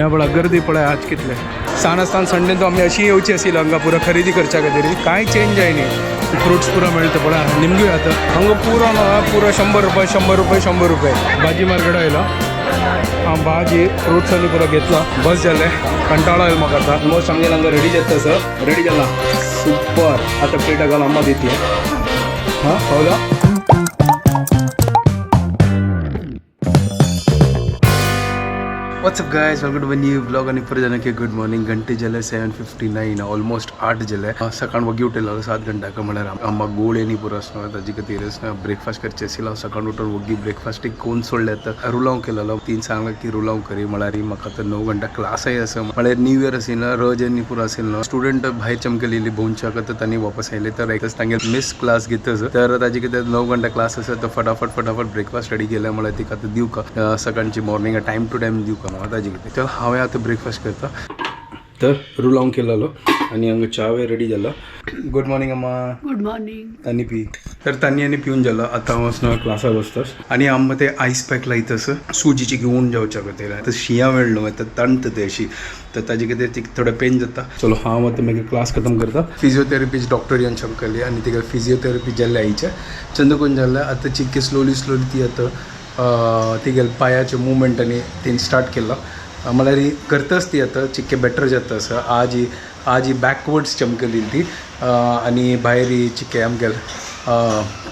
हे पळय गर्दी पळय आज कितले सान आसतना संडे तो आमी अशी येवची आशिल्ली हांगा पुरो खरेदी करच्या खातीर कांय चेंज जायनी. फ्रुट्स पुरो मेळटा पळय निमग्यो आतां हांगा पुरो ना पुरो 100 रुपये 100 रुपये 100 रुपये. भाजी मार्केट आयला हांव भाजी फ्रुट्स आनी पुरो घेतला बस जालें कंटाळो आयलो म्हाका आतां. ऑलमोस्ट आमगे हांगा रेडी जाता सर रेडी जाला सुपर. आतां प्लेटा घाल अम्मा दितली हां पावला. What's up guys, welcome to my new vlog. आणि परत जाणं की गुड मॉर्निंग. घंटे जाले 7:59 ऑलमोस्ट 8 जाले. सकाळ वगी उठेलो 7 घंटा म्हळ्यार आम्हा गोळ आनी पुरो आसना ताजे खातीर ब्रेकफास्ट करचे आशिल्लो. सकाळ उठून वगी ब्रेकफास्टीक कोण सोडले तर रुलाव केलेलो. 3 सांगला की रुलाव करी म्हळ्यार म्हाका तर 9 घंटा क्लासय आसा. म्हळ्यार न्यू इयर आशिल्लो रज आनी पुरो आशिल्लो. स्टुडंट भायर चमकलेली भोंवच्याक आतां तांणी वापस आयले तर एकच तांगे मिस क्लास घेतच तर ताजे कितें 9 घंटा क्लास आसा तो फटाफट फटाफट ब्रेकफास्ट रेडी केल्या म्हळ्यार तिका आतां दिवका सकाळची मॉर्निंग टायम टू टायम दिवका ताजे कितें. तर हांवें आतां ब्रेकफास्ट करता. तर रुलाव केलेलो आनी हांगा चावे रेडी जाला. गुड मॉर्निंग अम्मा. Good morning. आनी पी तर तांणी आनी पिवन जाला. आतां हांव वचना क्लासाक बसतास आनी आमकां ते आयस पॅक लायता सुजीची घेवन जावच्या खातीर. आतां शियां वेळ न्हू आतां तणटा ते अशी तर ताजे खातीर ती थोडें पेन जाता. चलो हांव आतां मागीर क्लास खतम करता. फिजियोथेरपी डॉक्टर येवन चमकली आनी तिका फिजियोथेरपी जाल्ले आईचे चंद्रकोन जाल्ले. आतां चिक्के स्लोली स्लोली ती आतां तिगेले पांयाचे मुवमेंट आनी तिणें स्टार्ट केला. म्हळ्यार करताच ती आतां चिक्के बेटर जाता आसा. आज ही आज ही बॅकवर्ड्स चमकली ती आनी भायर ही चिक्के आमगेले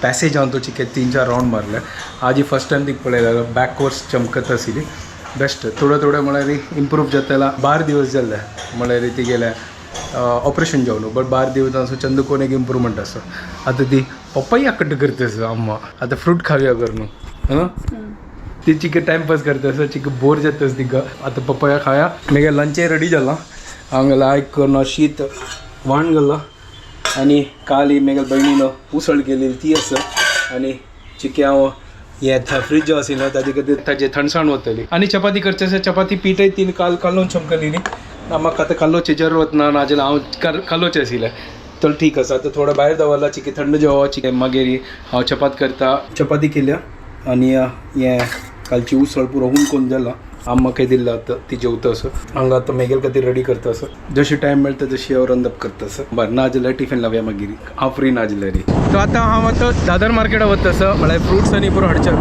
पॅसेजान तो चिक्के 3-4 रावंड मारले. आज ही फर्स्ट टायम तिका पळयलें बॅकवर्ड्स चमकत आशिल्ली. बेस्ट थोडे थोडे म्हळ्यार इम्प्रूव जाताला. 12 दिवस जाल्ले म्हळ्यार तिगेलें ऑपरेशन जावन बट 12 दिवस आसा चंद्रकोन एक इम्प्रूवमेंट आसा. आतां ती पप्पा कट करता आसा अम्मा. आतां फ्रूट खावया कर न्हू हां ती चिके टायमपास करता आसा चिके बोर जाता तिका. आतां पप्पया खाया. मागीर लंचय रेडी जाला. हांगा लायक करून शीत वाण घाला आनी काली मागीर भयणीन उसळ केलेली ती आसा. आनी चिके हांव हें फ्रिज आशिल्लो ताजे खातीर ताजे थंडसाण वतली. आनी चपाती करचे आसा. चपाती पीठय तीन काल कालोवन चमकलेली. म्हाका आतां कालोवचें जरूरत ना नाजाल्यार हांव कालोवचें आशिल्लें. चल ठीक आसा. आतां थोडो भायर दवरला चिके थंड जेवप चिके मागीर हांव चपात करता. चपाती केल्या आनी हें कालची उसळ पुरो हून कोण जाला. आम्मा काय दिल्ला आतां ती जेवता आसा. हांगा आतां मेगेल खातीर रेडी करता आसा. जशी टायम मेळटा तशी हांव रंदप करता आसा. बरें ना जाल्यार टिफीन लावया मागीर हांव फ्री ना जाल्यार. तर आतां हांव आतां दादर मार्केटाक वता आसा म्हळ्यार फ्रुट्स आनी पुरो हाडच्याक.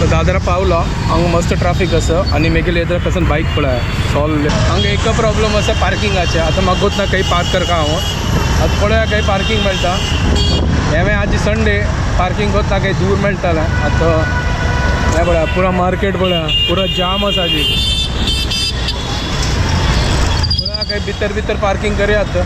तर दादरा पावला हांगा मस्त ट्राफीक आसा आनी मागीर येता पासून बायक पळय सॉल्व. हांगा एक प्रॉब्लम आसा पार्किंगाचे. आतां म्हाका गोत ना खंय पार्क करका हांव. आतां पळोवया खंय पार्किंग मेळटा. हें आज संडे पार्किंग कोत्ता खंय दूर मेळटालें. आतां हें पळया पुरा मार्केट पळया पुरा जाम आसा जी. पुरा खंय भितर भितर पार्किंग करया. आतां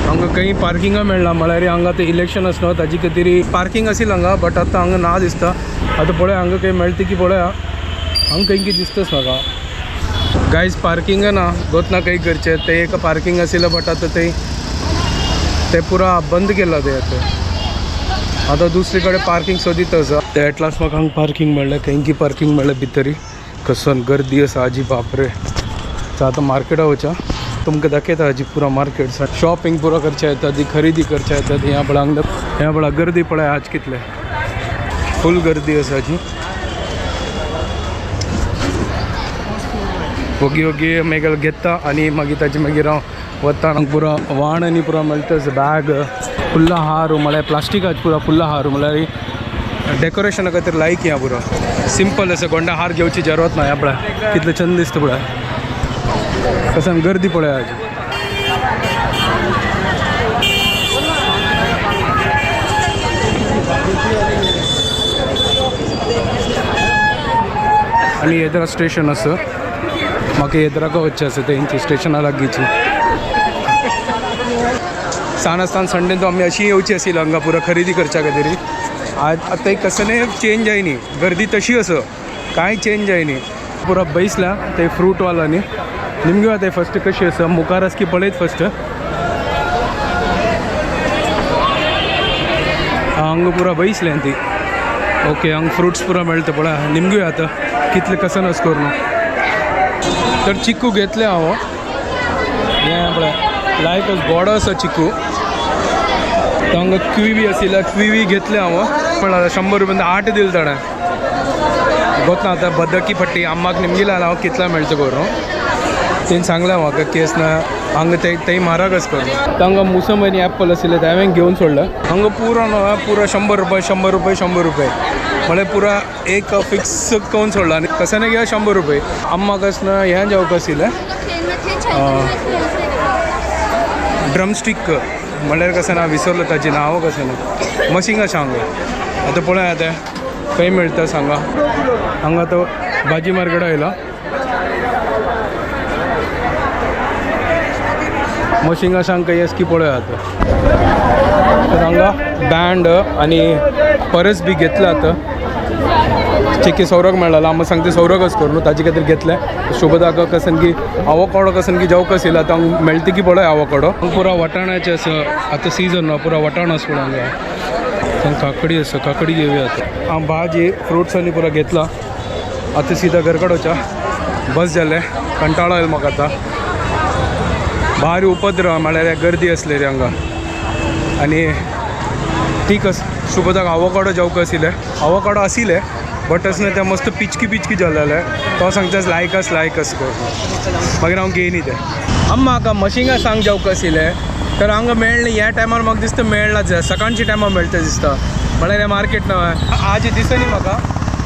हांगा खंय पार्किंगा मेळना म्हळ्यार हांगा आतां इलेक्शन आसा न्हू ताजे खातीर पार्किंग आशिल्लें हांगा बट आतां हांगा ना दिसता. आतां पळया हांगा खंय मेळटा की पळया. हांगा खंय की दिसताच म्हाका. गायज पार्किंग ना गोत ना खंय करचें. तें एक पार्किंग आशिल्लें बट आतां तें ते पुरा बंद केलां तें. आतां आतां दुसरे कडेन पार्किंग सोदीत आसा. ते एटलास्ट म्हाका हांगा पार्किंग मेळ्ळें. खंय की पार्किंग मेळ्ळें भितरी कसन गर्दी आसा आजी बापरे. आतां मार्केटाक वचया तुमकां दाखयता आजी पुरा मार्केट शॉपिंग पुरो करचें येता ती खरेदी करचें येता. ह्या पळय हांगा ह्या पळय गर्दी पळय आज कितले फूल गर्दी आसा आजी. वगी वगी मागीर घेता आनी मागीर ताजे मागीर हांव वता. हांगा पुरो वाण आनी पुरो मेळटा बॅग फुल्ल हार म्हळ्यार प्लास्टिकाच पुरो फुल्ल हार म्हळ्यार डेकोरेशना खातीर लायक ह्या पुरो सिंपल आसा. कोणता हार घेवची जरूरत ना. ह्या पळय कितलें चंद दिसता पळय कसन गर्दी पळय आज. आनी येद्रा स्टेशन आसा. म्हाका येद्राक वचचें आसा तेंची स्टेशना लागींची. सान आसतना संडे तो आमी अशी येवची आशिल्ली हांगा पुरो खरेदी करच्या खातीर. आज आतां एक कसलें चेंज जायनी गर्दी तशी आसा कांय चेंज जायनी. पुरो बैसला ते फ्रूटवालांनी निमग्यो आतां फर्स्ट कशी आसा मुखार आसा की पळयत फर्स्ट. हांगा पुरो बैसलें ती. ओके हांगा फ्रुट्स पुरो मेळटा पळय निमग्यो आतां कितले कसन अस करून. तर चिकू घेतले हांव हें पळय लायक गोडो आसा चिकू. हांगा क्विवी आशिल्ल्या क्विवी घेतले हांव पण 100 रुपया 8 दिले ताणें. गोत ना आतां बदकी पट्टी अम्माक निमगिला हांव कितला मेळटा करूं तेणी सांगलां म्हाका केस ना हांगा ते तेय म्हारगच करून तांकां मोसम आनी एप्पल आशिल्ले ते हांवें घेवन सोडलं. हांगा पुरो न्हू पुरो 100 रुपये 100 रुपये 100 रुपये म्हळ्यार पुरा एक फिक्स करून सोडला आनी कशें घेया 100 रुपये. अम्माक आसना हें जेवपाक आशिल्लें ड्रमस्टीक म्हळ्यार कशें ना विसरलो ताचें नांव कशें ना मशींग आसा हांगा. आतां पळय आतां खंय मेळटा सांगा. हांगा तो भाजी मार्केट आयला. मशिंगा सांग खंय की पळय आतां. तर हांगा बँड आनी परस बी घेतला आतां. चिकी सौरक मेळ्ळा आमकां सांगता सौरकच करून ताजे खातीर घेतलें. शुभदाक कसन की आवकाडो कसन की जेवक येयला आतां हांगा मेळटा की पळय आवकाडो. पुरा वटाणाचें आसा आतां सिजन ना पुरा वटाणो आसा पळय हांगा. हांगा काकडी आसा काकडी घेवया आतां. हांव भाजी फ्रुट्स आनी पुरा घेतला आतां सीधा घर कडेन वचा. बस जालें कंटाळो आयलो म्हाका आतां. भारी उपद्रव म्हळ्यार गर्दी आसलेली हांगा. आनी ठीक आसा शुभदाक आवकाडो जेवक आशिल्लें आवकाडो आशिल्लें बट अशें तें मस्त पिचकी पिचकी जालेलें. तो सांगता लायकस लायकस करून मागीर हांव घेयनी तें. आम म्हाका मशिंगा सांग जेवक आशिल्लें तर हांगा मेळ्ळें ह्या टायमार म्हाका दिसता मेळना सकाळच्या टायमार मेळटा दिसता म्हळ्यार हें मार्केट ना आज दिसनी म्हाका.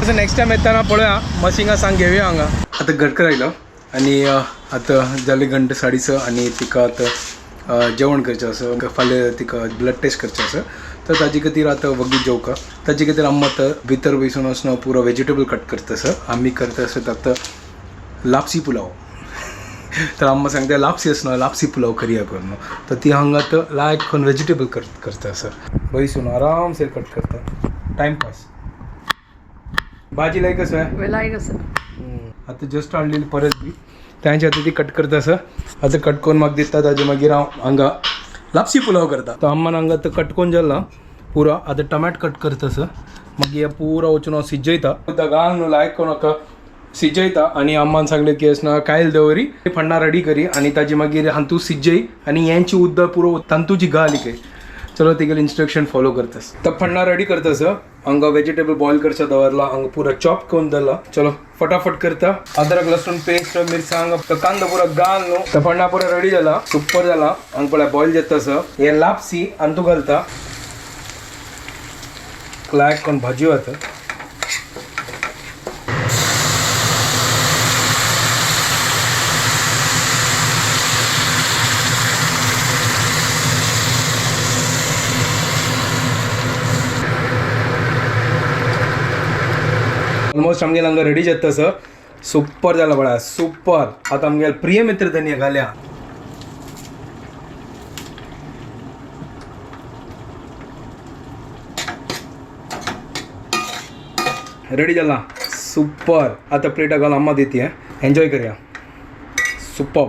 तशें नेक्स्ट टायम येतना पळोवया मशिंगा सांग घेवया हांगा. आतां घरकर आयलो आनी आतां जाले घंटे 6:30 आनी तिका आतां जेवण करचें आसा. फाल्यां तिका ब्लड टेस्ट करचें आसा तर ताजे खातीर आतां वगी जेवका. ताजे खातीर आमी आतां भितर वयसून वचून पुरो वेजिटेबल कट करता आसा. आमी करता आसा आतां लापसी पुलाव. तर अम्मा सांगता लापसी आसना लापसी पुलाव करया करून. तर ती हांगा आतां लायक करून वेजिटेबल करता आसा. बैसून आरामसेर कट करता टायमपास. भाजी लायक आसा. लायक आसा. आतां जस्ट हाडलेली परत बी तांचे आतां ती कट करता आसा. आतां कट करून म्हाका दिता ताजे मागीर हांव हांगा लापसी पुलाव करता. तो अम्मान हांगा आतां कट करून जाला पुरो. आतां टमाट कट करता आसा. मागीर हें पुरो वचून हांव सिजयता घाल न्हू लायक करून म्हाका सिजयता. आनी अम्मान सांगलें की अशें कायल दवरी फण्णां रेडी करी आनी ताजी मागीर हातूं सिजय आनी हेंची उदक पुरो तांतूची घाल इकय. चलो तेगेलें इन्स्ट्रक्शन फॉलो करतास. तर फण्णां रेडी करतास. हांगा वेजिटेबल बॉयल करचें दवरला हांगा पुरो चॉप करून दवरला. चलो फटाफट करता. अदरक लसूण पेस्ट मिरसांग कांदो पुरो घाल न्हू. तर फण्णां पुरो रेडी जाला सुपर जाला. हांगा पळय बॉयल जाता आसा. हे लापसी हातूं घालता लायक करून भाजी वता. ऑलमोस्ट आमगेले हांगा रेडी जाता सर. सुपर जाला पळय सुपर. आतां आमगेले प्रिय मित्र धनिया घाल्या. रेडी जाला सुपर. आतां प्लेटा घाल अम्मा दिती एन्जॉय करया. सुपर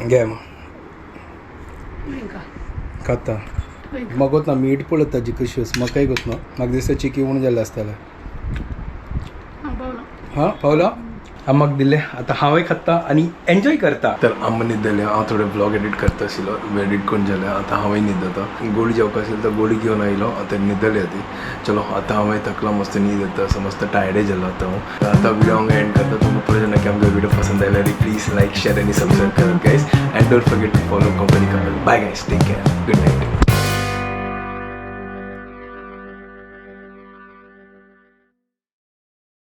घे मग खाता. म्हाका गोत ना मीठ पळयता ताजी कशी आसा म्हाकाय गोत ना. म्हाका दिसता चिकी उणें जाल्लें आसतलें. हां पावलो अम्माक दिलें आतां हांवूय खाता आनी एन्जॉय करता. तर अम्मा न्हिदलें हांव थोडे ब्लॉग एडिट करता आशिल्लो एडिट करून जालें आतां हांवूय न्हिदता. गोळी जेवपाक आशिल्ली तर गोळी घेवन आयलो आतां न्हिदली ती. चलो आतां हांवूय थकला मस्त न्हीद येता असो मस्त टायर्डय जालो आतां हांव. आतां व्हिडिओ हांगा एंड करता. तुमकां पळय की आमचो व्हिडिओ पसंद आयल्यार प्लीज लायक शेअर आनी सबस्क्रायब करात guys and don't forget to follow company couple. Bye guys, take care, good night.